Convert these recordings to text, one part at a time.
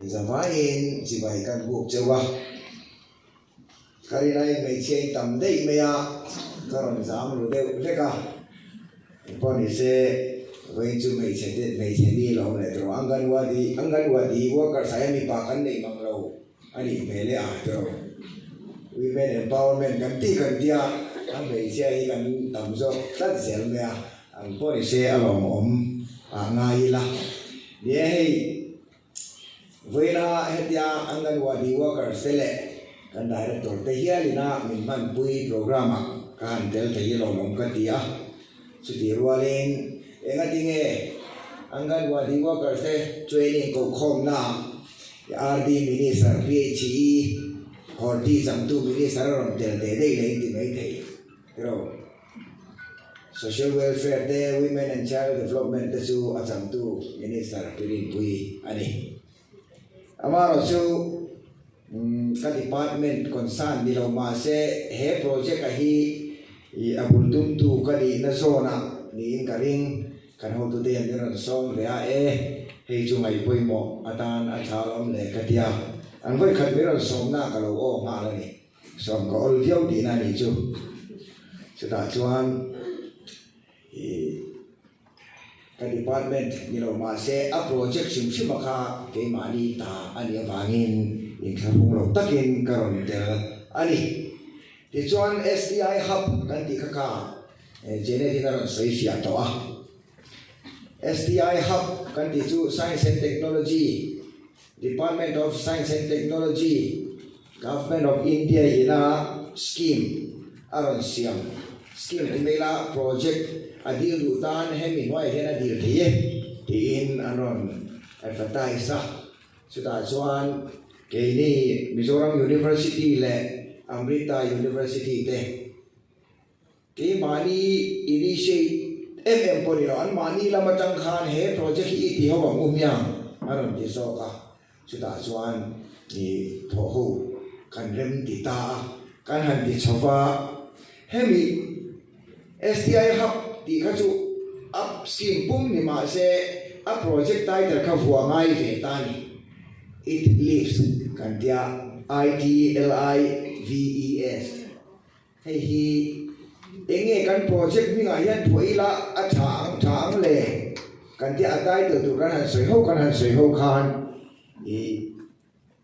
Zavaiin chibai kan buk cheu a, ka rinai hmeichhia in tam daih mai a, ka rawn zam ru deuh hlek a, engpawh ni se vawiin chu hmeichhe te hmeichhe ni lo awm leh tawh Anganwadi Anganwadi workers ah hian mipa kan neih mang lo a nih hmel e a tawh Women empowerment kan tih kan tia a hmeichhia hi kan tam zawk tlat zel mai a, engpawh ni se a lawmawm ah ngai ila ni e hei. Vawiina hetia Anganwadi workers te leh kan director te hialina min hmanpui programme ah ka han tel thei hi lawmawm ka ti a. Chutih rualin engatinge Anganwadi workers te training kohkhawmna ah RD Minister PHE Horti changtu Minister a rawn tel teh daih leh in ti maithei tiraw. Social Welfare te, Women and Child Development te chu a changtu Minister Pi Rinpuii a ni. Amaherawh chu ka department concern ni lo mahse he project a hi a bul tumtu ka nihna zawnah niin ka ring. Kan hotute hian min rawn sawm ve a, e hei chu ngaihpawimawh atan a tha alawm le ka ti a, an vawikhat min rawn sawmna ka lo aw nghal a ni. Sawm ka awl viau tihna a nih chu. Chutah chuan ih ka department ni lo mahse a project hrim hrim a kha keimahni ta a nih avangin inthlahrung lo takin ka rawn tel a ni. Tichuan STI Hub kan tih kha kha Janet in a rawn sawi fiah tawh a. STI Hub kan tih chu Science and Technology Department of Science and Technology, Government of India ina scheme a rawn siam. Scheme ti mai la project a dil duh tan hemi hnuaiah hian a dil thei e tiin an rawn advertise a. Chutah chuan keini Mizoram University leh Amrita University te Keimahni initiate em em pawh ni lo, anmahni lam atang khan he project hi i ti ho ang u hmiang a rawn ti zawk a, chutah chuan i thawh ho kan rem ti ta a, kan han ti chho va, hemi STI Hub tih kha chu a scheme pum ni mahse a project title kha vuah ngai ve ta a ni, It Lives kan tia, I-T-L-I-V-E-S. Hei hi eng nge kan project hmingah hian phuah ila a tha ang tha ang le kan tia a title tur kan han sawi ho kan han sawi ho khan ih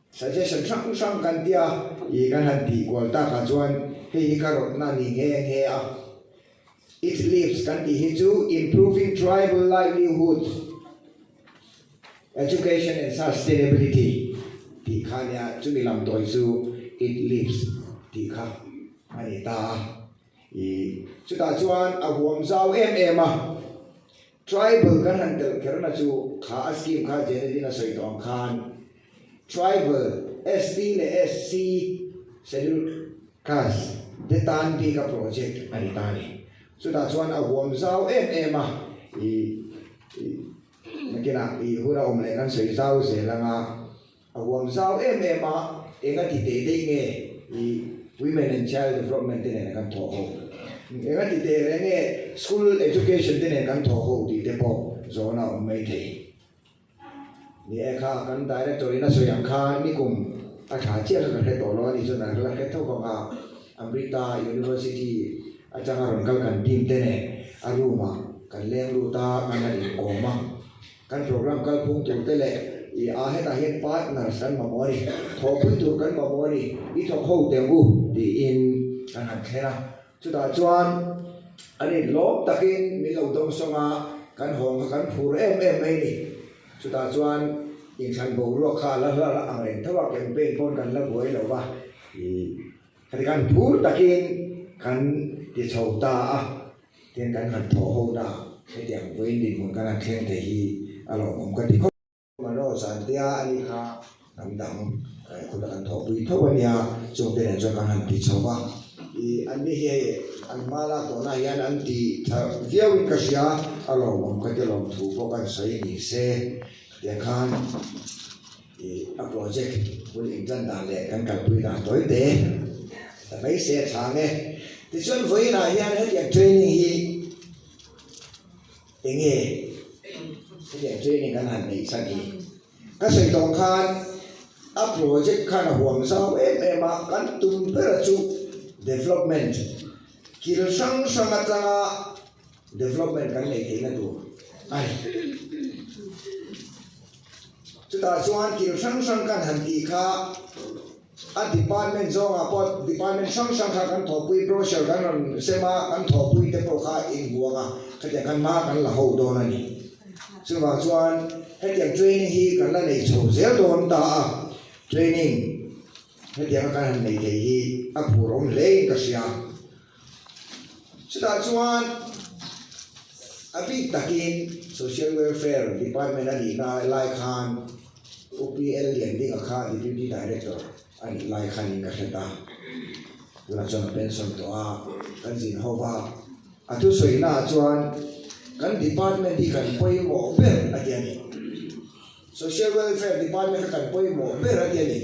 suggestion hrang hrang kan tia ih kan han tih kual takah chuan hei hi ka rawtna a ni nghe nghe a it lives kan tih hi chu improving tribal livelihood Education and Sustainability tih kha nia chumi lam tawi chu It Lives tih kha a ni ta a. I chutah chuan a huam zau em em a, Tribal kan han telh kherna chu kha a scheme kha Janet-in a sawi tawh ang khan Tribal, ST leh SC, Scheduled Caste, te tan bik a project a ni ta a ni. Chutah chuan a huam zau em em a, i Nakinah i hun a awm leh kan sawi zau zel anga a huam zau em em a, enga ti teh daih nge i Women and Child Development te nen kan thawh ho? Enga ti teh reng nge School Education te nen kan thawh ho tih te pawh zawhna a awm mai thei. Ni e kha kan Director in a sawi ang kha nikum a tha chiah kha ka hre tawh lo a nih chuan a la hre tho vang a, Amrita University atanga rawn kal kan team te nen a room ah kan leng lut a, kan han inkawm a, kan program kalphung tur te leh i a hetah hian partners kan mamawh a ni, thawhpui tur kan mamawh a ni, i thawk ho teh ang u tiin kan han thlen a, chutah chuan an inhlawm takin min lo dawngsawng a, kan hawng kha kan phur em em mai a ni, chutah chuan inthlan boruak kha a la hla ang reng tho a, campaign pawn kan la buai lo va, ih. Heti khan phur takin kan ti chho ta a, tin kan han thawh ho na hetiang vawiin dinhmun kan han thleng thei hi a lawmawm ka ti khawp. Manoj an tia a ni kha hnam dang khuna kan thawhpui tho a nia, chungte nen chuan kan han ti chho va, ih an ni hi hei an hma lak tawhna hian an ti tha viauin ka hria, a lawmawm ka ti lawm thu pawh kan sawi ni se tiang khan. Ih a project bul intan dan leh kan kalpui dan tawi te ta mai se a chhang e. Tichuan vawiinah hian hetiang training hi eng nge hetiang training kan han neih chhan hi? Ka sawi tawh khan a project khan a huam zau em em a, kan tum ber chu development kil hrang hrang atanga development kan neih theihna tur a ni. Chutah chuan kil hrang hrang kan han tih kha a department zawngah pawh department hrang hrang kha kan thawhpui brochure kan rawn sem a, kan thawhpui te pawh kha inhuang a, khatiang khan hma kan la ho dawn a ni. Chuvang chuan hetiang training hi kan la nei chho zel dawn ta a, training hetianga kan han nei thei hi a phur awm hle in ka hria. Chutah chuan a bik takin Social Welfare Department a nihna lai khan UPL Liandinga kha Deputy Director a nih lai khanin ka hre ta. Tunah chuan a pension tawh a, kan zin ho va. A thusawi-naah chuan kan department hi kan pawimawh ber a ti a ni. Social Welfare Department kha kan pawimawh ber a ti a ni.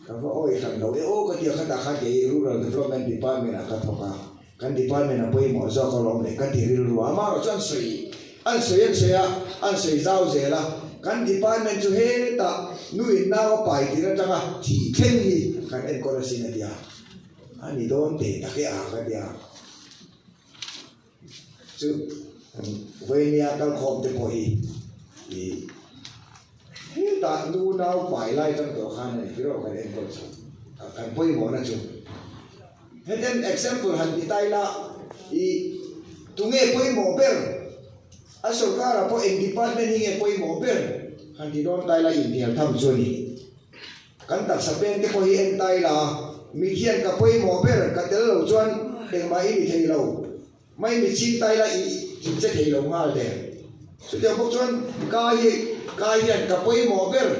Ka va awi hran lo e aw ka ti a, khatah khan kei Rural Development Department ah ka thawk a, kan department a pawimawh zawk alawm le ka ti rilru a, amaherawh chu an sawi an sawi an sawi a, an sawi zau zel a, kan department chu hetah nu in nau a pai tir atanga thih thleng hi kan enkawl asin a ti a, a ni dawn teh tak e a ka ti a. Chu Vainia kalkhawm te pawh hi ih hetah nu nau pai lai tang tawh khan a ni tiraw kan enkawl chu kan pawimawhna chu. Hetiang example han ti ta ila ih tunge pawimawh ber a sorkar ah pawh eng department hi nge pawimawh ber han ti dawn ta ila inhnial tham chu a ni. Kan taksa peng te pawh hi en ta ila, mi khian ka pawimawh ber, ka tel lo chuan engmah i ni thei lo. Mai mi ching ta ila i inche thei lo nghal der. Chutiang bawk chuan ka hi ka hian ka pawimawh ber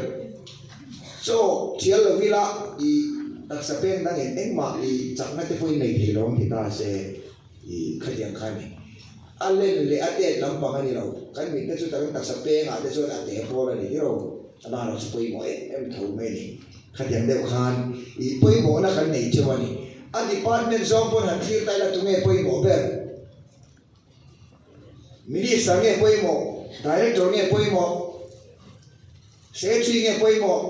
chaw thial lo ila i taksa peng dang in engmah i chakna te pawh i nei thei lo ang ti ta se i khatiang kha a ni. A len leh a tet lampang a ni lo. Kan mit te chu kan taksa pengah te chuan a te pawl a ni tiraw. Amah erawh chu pawimawh em em tho mai a ni. Khatiang deuh khan ih pawimawhna kan nei cheu a ni. A department zawng pawn han thlir ta ila tunge pawimawh ber? Minister nge pawimawh? Director nge pawimawh? Secretary nge pawimawh?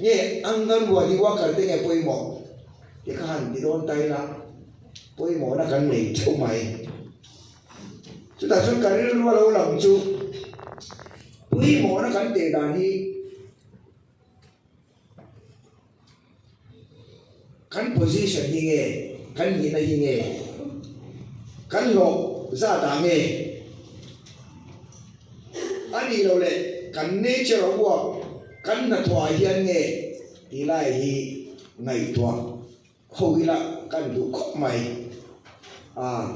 Nge Anganwadi worker te nge pawimawh? Ti kha han ti dawn ta ila pawimawhna kan nei theuh mai. Chutah chuan ka rilru a lo lang chu pawimawhna kan teh dan hi kan position hi nge, kan nihna hi nge, kan hlawh zat ah nge, a nih loh leh kan nature of work, kan hnathawh ah hian nge tih lai hi ngaihtuah Ho ila kan duh khawp mai. A,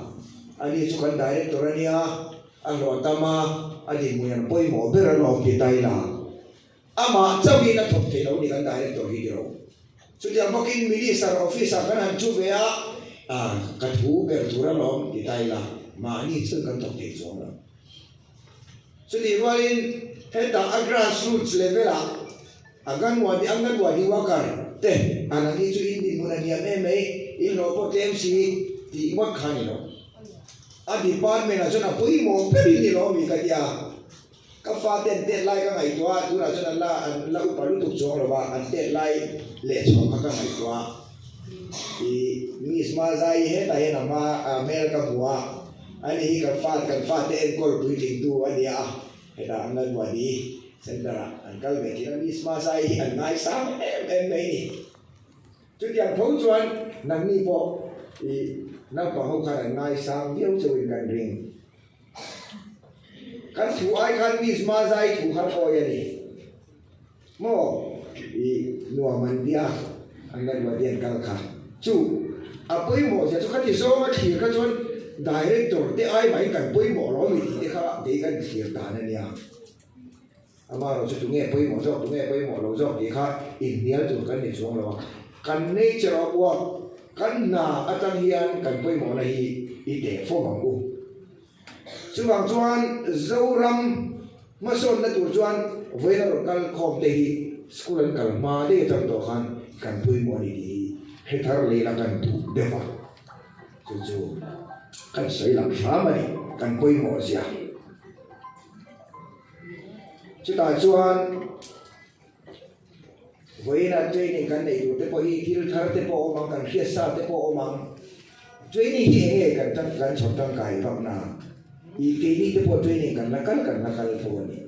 ani chu kan director a nia, a hlawh tam a, a dinhmun an pawimawh ber a lawm ti ta ila. Amah chauhin a thawk thei lo ni kan director hi tiro. Chutiang bawkin minister office ah kan han chu ve a, a, ka thu ber tur a lawm ti ta ila, mahni chuan kan thawk thei chuang lo. Chutih rualin hetah a grass roots level ah Anganwadi Anganwadi worker te an ani chu in dinhmun a hniam em mai, in hlawh pawh tlem si tih ngawt kha a ni lo. A department ah chuan a pawimawh ber in ni lo mi ka tia. Ka fa te an tet lai ka ngaihtuah a, tunah chuan an la an la upa lutuk chuang lo va, an tet lai leh chhuah kha ka ngaihtuah a. Ih Miss Mazai hetah hian a hma a hmel ka hmu a, ani hi kan fa kan fate enkawl puitlingtu a nia a, hetah Anganwadi Center ah an kal ve thin a, Miss Masai hi an ngaisang em em mai ni. Chutiang tho chuan nangni pawh i naupang ho khan an ngaisang viau chauhin kan ring. Kan thu ai khan Miss Masai thu khan awi a ni maw? I nuam an tia Anganwadi an kal kha. Chu a pawimawh zia chu khati zawnga thlir kha chuan Director te ai mahin kan pawimawh lo ami tih te kha kei kan thlir dan a nia. Amaherawh chu tunge pawimawh zawk, tunge pawimawh lo zawk tih kha inhnial tur kan ni chuang lo a. Kan nature of work, kan hna atang hian kan pawimawhna hi i teh fawm ang u. Chuvang chuan Zoram hmasawnna tur chuan vawiin a rawn kal khawm te hi school an kal hma daih atang tawh khan kan pawimawh a ni tih hi hre thar leh la kan duh deuh a. Chu chu kan sawi lang hram a ni, kan pawimawh zia. Chutah chuan vawiina training kan neih tur te pawh hi thil thar te pawh a awm ang, kan hriat sa te pawh a awm ang. Training hi eng nge kan tang kan chhawr tangkai vak na? Ih keini te pawh training kan la kal kan la kal tho a ni.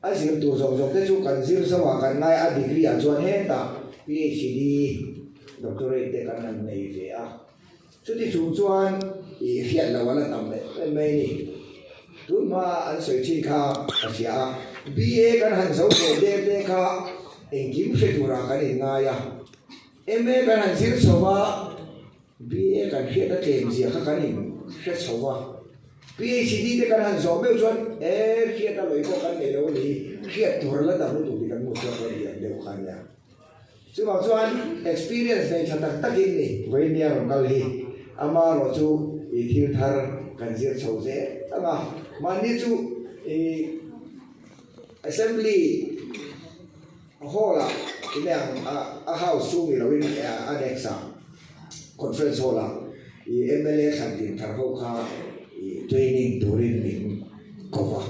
A zir tur zawng zawng te chu kan zir zo ah kan ngai a, degree ah chuan hetah PhD, doctorate te kan han nei ve a. Chuti chung chuan i hriat loh a la tam leh em mai a ni. Tun hma an sawi thin kha ka hria a, BA kan han zo tawh der te kha engkim hre turah kan inngai a, MA kan han zir chho va, BA kan hriat a tlem zia kha kan in hre chho va, PhD te kan han zawh meuh chuan e hriat a lawi pawh kan nei lo a ni, hriat tur a la tam lutuk tih kan hmuh chhuak dawn diam deuh kha a nia. Chuvang chuan experience nei tha tak takin ni vawinia rawn kal hi amaherawh chu i thil thar kan zir chho zel ang a, mahni chu i assembly hall ah ine ang a house chu ni loin annex ah conference hall ah i mla thlan din thar ho kha i training turin min ko va.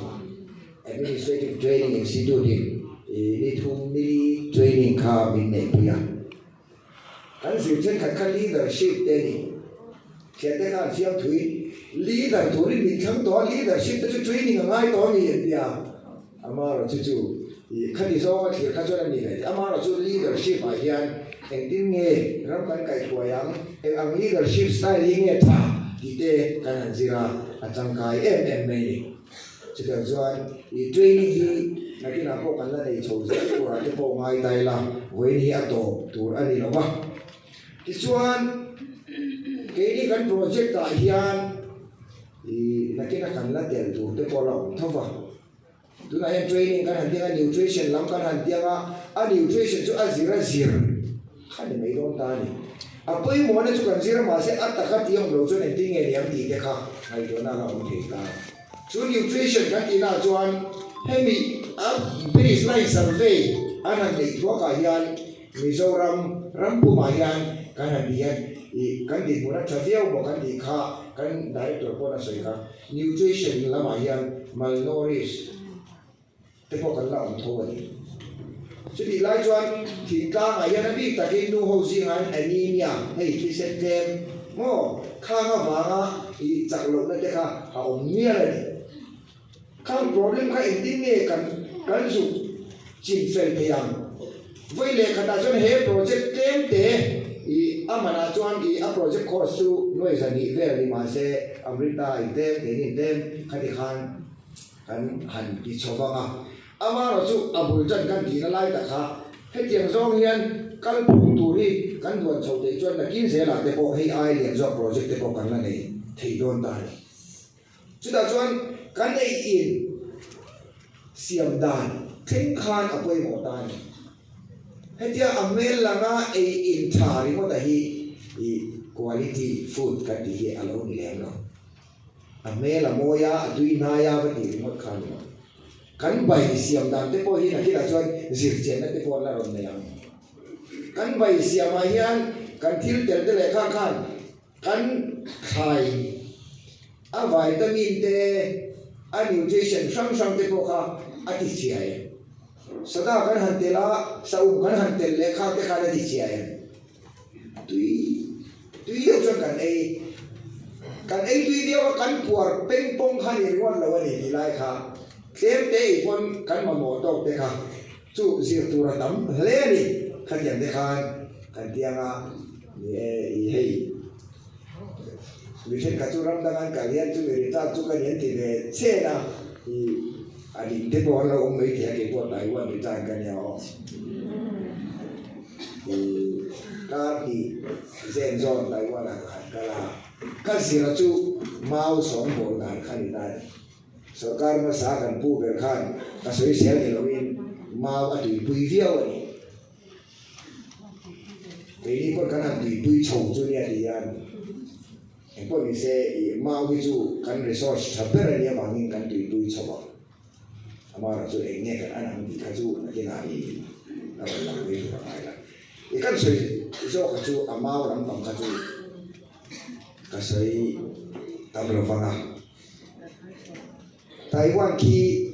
Administrative Training Institute in ni thum nili training kha min neihpui a. Kan zir thenkhat kha leadership te a ni. Thiante khan fiamthui leader turin min thlang tawh a, leadership te chu training a ngai tawh a ni an ti a. Amaherawh chu chu khati zawnga thlir kha chuan a ni ve tih. Amaherawh chu leadership ah hian engtin nge ram kan kaihhruai ang, eng ang leadership style hi nge tha tih te kan han zir a, a tangkai em em mai a ni. Chutiang chuan i training hi nakinah pawh kan la nei chho zel turah te pawh ngai ta ila, vawiin hi a tawp tur a ni lo va. Tichuan keini kan project ah hian i nakina kan la tel tur te pawh la awm tho va. Tunah hian training kan han tiang a, nutrition lam kan han tiang a, a nutrition chu a zir a zir kha ni mai dawn ta a ni. A pawimawhna chu kan zir a mahse a taka tih awm lo chuan engtin nge niang tih te kha ngaihtuahna a la awm thei ta. Chu nutrition kan tihna ah chuan hemi a baseline survey an han neih thuakah hian Mizoram ram pumah hian kan han tih hian ih kan dinhmun a tha viau maw kan tih kha kan director pawn a sawi kha nutrition lamah hian malnourished te pawh kan la awm tho a ni. Chutih lai chuan thingtlangah hian a bik takin nu ho zingah hian anemia hei thisen tlem maw khang avanga ih chak lohna te kha a awm mial a ni. Khang problem kha engtin nge kan kan zuk chin fel thei ang? Vawi leh khatah chuan he project tlem te ih a manah chuan ih a project cost chu nuai zahnih vel ni mahse Amrita intlem keini intlem khati khan Kan han ti chho vang a, amaherawh chu a bul tan kan tihna lai tak kha hetiang zawng hian kal phung tur hi kan duan chho theih chuan nakin zelah te pawh hei ai lian zawk project te pawh kan la nei thei dawn ta a ni. Chutah chuan kan ei in siam dan thleng khan a pawimawh ta a ni. Hetia a hmel langa ei in tha ringawt a hi quality food kan tih hi a lo ni lem lo. A hmel a mawi a, a tui hnai a va tih ringawt kha a ni lo. Kan bai siam dan te pawh hi nakinah chuan zirchianna te pawh an la rawn nei ang. Kan bai siamah hian kan thil tel te leh kha khan kan thlai a vitamin te, a nutrition hrang hrang te pawh kha a ti chiai em? Sada kan han tel a, saum kan han tel leh kha te khan a ti chiai em? Tui tui deuh chuan kan ei kan ei tui viau a kan puar peng pawng kha ni ringawt lo a ni tih lai kha tlem te ei pawn kan mamawh tawk te kha chu zir tur a tam hle a ni khatiang te khan kan tiang a ni e i hei mi thenkhat chu ram dang an kal hian chu mi ri tlak chu ka ni an ti ve chen a i a ding te pawh an lo awm mai thei a keipawh Taiwan ri tlak ka nia aw. I kar hnih zen zawn Taiwan ah ka han kal a, ka zira chu mau sawm bawl dan kha ni ta a ni. Sorkar hmasa kan pu ber khan ka sawi sel ni loin mau a tuipui viau a ni. Keini pawh kan han tuipui chho chu nia ti hian engpawh ni se i mau hi chu kan resource tha ber a nia vangin kan tuipui chho a. Amara chu eng nge kan an ang tih kha chu nakinah i a rawn lang mai tur a ngai la. I kan sawi zawk a chu a mau lampang kha chu ka sawi tam lo vang a. Taiwan khi.